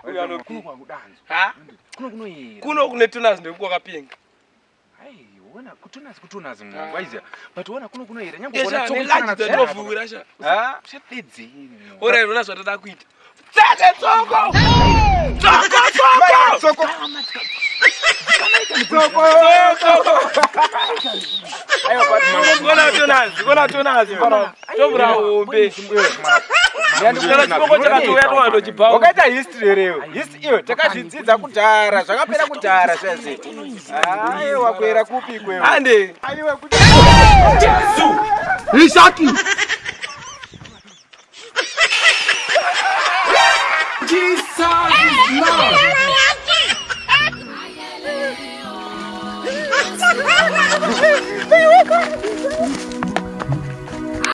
Uyo ano- Kuno kwakudanzwa. Ha? Kuno kunoyera. Kuno kune tunazi ndekukwakapinga. Ai, wona kutunazi kutunazi munhu waiziya. But wona kuno kunoyera nyangwe Yesha, wona tsoko nelaji kana dzatovhura sha. Ha? Usadedzei. Ora unoona zvatada kuita. Tseke tsoko! Tsoko tsoko! Tsoko. Tsoko. Tsoko! Aiwa, but Kona tunazi, kona tunazi. Tovhura hombe. Kana chipoko chakatouya towandochibhawa. Wakaita history rewo. History iyo takazvidzidza kudhara, zvakapera kudhara zvazi. Aiwa kuera kupi ikweyo? Hande. Aiwa kuti Isaki. Jesus is Lord.